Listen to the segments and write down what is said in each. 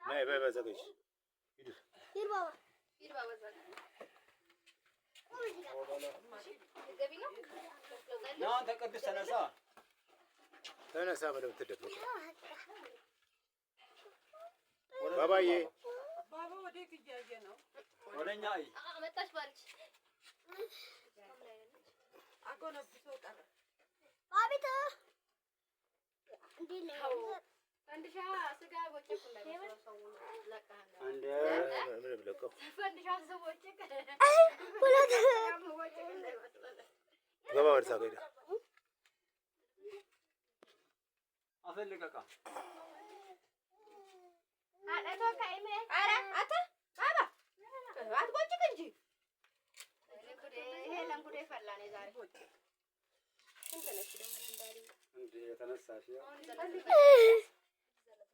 ነይ በይ በዛ ጋር ሂድ። ሂድ ባባ። ሂድ ባባ እዛ ጋር። ገቢ ነው። ና አንተ ቅዱስ ተነሳ። ተነሳ በደምብ ትደበቅ። ባባዬ ባባ ወዴት እያየ ነው? ወደኛ አይ። መጣች ባልች። አጎነብሶ ቀረ። ባቢት እንዴት ነህ? ፈንድሻ ስጋ ቦጭቅ እንዳይመስለው ሰው ለቀሃል። አንድ ምንም ለቀው ፈንድሻ ስቦጭቅ ሁለት ቦጭቅ እንዳይመስለው። ገባ ወደዛ ጋር ሂድ። አፈን ልቀቃ። ኧረ አንተ ባባ አትቦጭቅ እንጂ። ይሄ ለእንጉዴ ፈላ ነው ዛሬ። ስንት ነች ደግሞ እንዳሪ? እንዴ የተነሳሽ ያው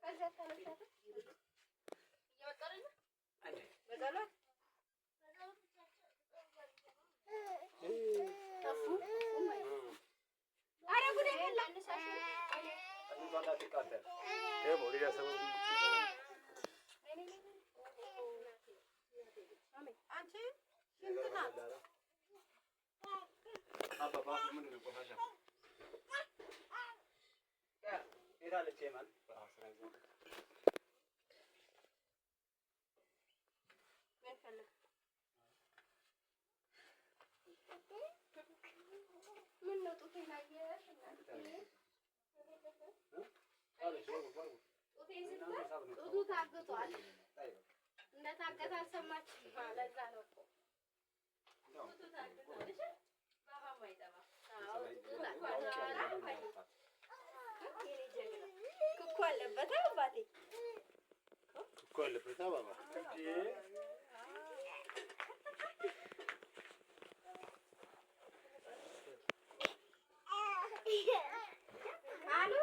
ከዚያ ተነሳት እየወጣ አይደለ? በጸሎት ጠፉ። ኧረ ጉዴ ፈላ። እንኳን እንዳትቃጠል። ደግሞ ሌላ ሰበብ አንቺ ሽንት ናት። አባ ባፍ ምንድን ነው ቆሻሻ? የት አለች የማን? ምን ፈልግ? ምን ነው ጡቴን አየሽ? ጡቴን ስትል ጡቱ ታግቷል። እንደታገተ አልሰማችም። ለዛ ነው እኮ ጡቱ ታግቷል። እሺ ባባም አይጠባም። አዎ ጡቱ ታግቷል። የኔ ጀግና ክኩ አለበት አባቴ። እኮ አለበት ባባ። አሉ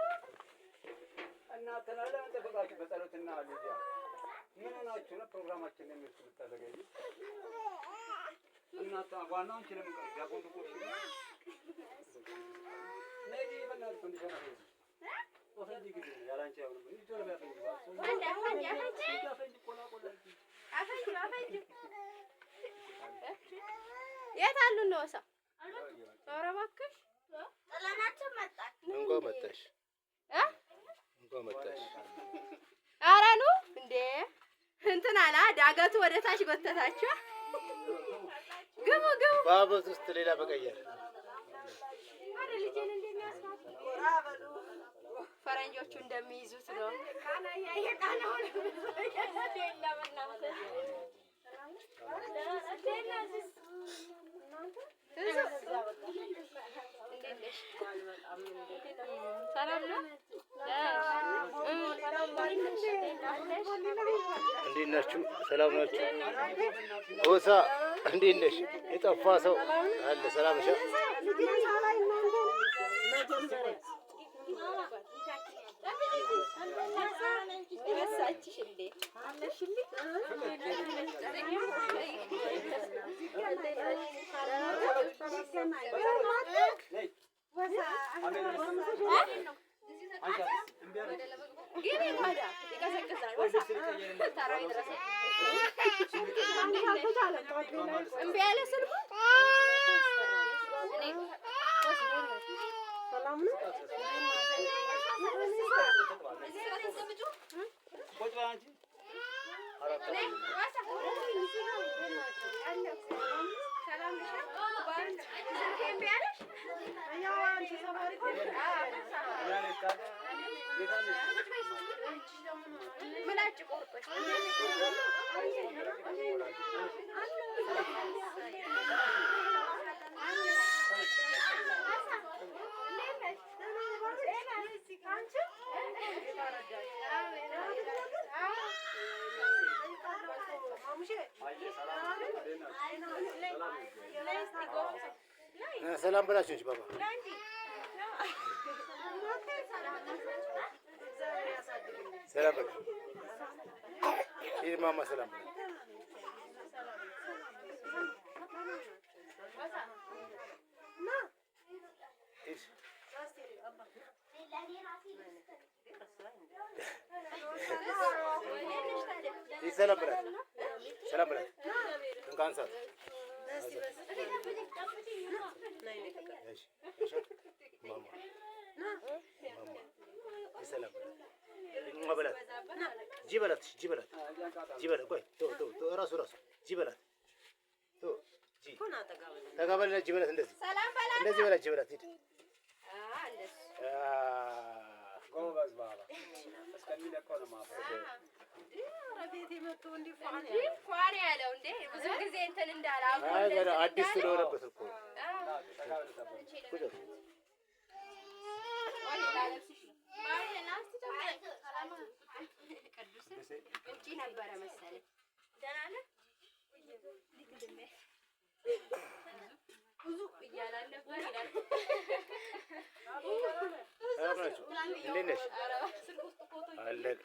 እናንተ ለምን ጠበቃችሁ? በጸሎትና ልጅ ምን ሆናችሁ ነው ፕሮግራማችን ለሚወስድ የምታዘገዩ? እናንተ ዋናው አንቺ ለምን ቀርሽ? ዳቦ ድቆሽ ነይ በእናትሽ ፈንዲሻ ነው ወፈንጂ ጊዜ ያለ አንቺ አይሆንም። እንጂ ቶሎ ቢያፈንጂ አፈንጂ አፈንጂ አፈንጂ አፈንጂ ቆላ ቆላ አፈንጂ አፈንጂ። የት አሉ እነ ወሳ? ኧረ እባክሽ ጥለናቸው መጣን። እንኳን መጣሽ እ እንኳን መጣሽ። ኧረ ኑ እንዴ እንትን አላ ዳገቱ ወደ ታች ጎተታችሁ። ግቡ ግቡ። በአመት ውስጥ ሌላ መቀየር። ኧረ ልጄን እንደሚያስራት ፈረንጆቹ እንደሚይዙት ነው። ሰላም ነው? እንዴት ናችሁ? ሰላም ናችሁ? ጎሳ እንዴት ነሽ? የጠፋ ሰው አለ። ሰላም ነሽ? ረሳችሽ እንዴ? ግቢ ጓዳ ይቀዘቅዛል። ወሳ ተራው ይድረስ። እምቢ አለ ስልኩ። ቁጭ በይ አንቺ። ምላጭ ቆርጦች ሰላም በላቸው እንጂ ባባ። ሰላም በላ። ሂድ ማማ ሰላም በላ። ሂድ። ይህ ሰላም በላት፣ ሰላም በላት። እንካ አንሳት። እሺ፣ እሺ። ማማ ማማ፣ ይህ ሰላም በላት፣ እሟ በላት፣ ጂ በላት፣ እሺ፣ ጂ በላት፣ ጂ በላት። ቆይ ተው ተው ተው፣ እራሱ እራሱ ጂ በላት። ተው ጂ ጠጋ በልና ጂ በላት። እንደዚህ እንደዚህ በላት፣ ጂ በላት። ሂድ። ጎበዝ ባባ እስከሚለቀው ነው ማፈር። ፏን ያለው እንዴ ብዙ ጊዜ እንትን እንዳለ አብሮ አይ ገና እንደዚህ አዲስ እንዳለ ስለሆነበት እኮ ነው። ጠጋ በል ጠጋ። ቁጭ በል። ውጪ ነበረ መሰለኝ። ደህና ነህ? ብዙ እያለ ነበር ይላል። ሰላም ናችሁ? እንዴት ነሽ? አለን።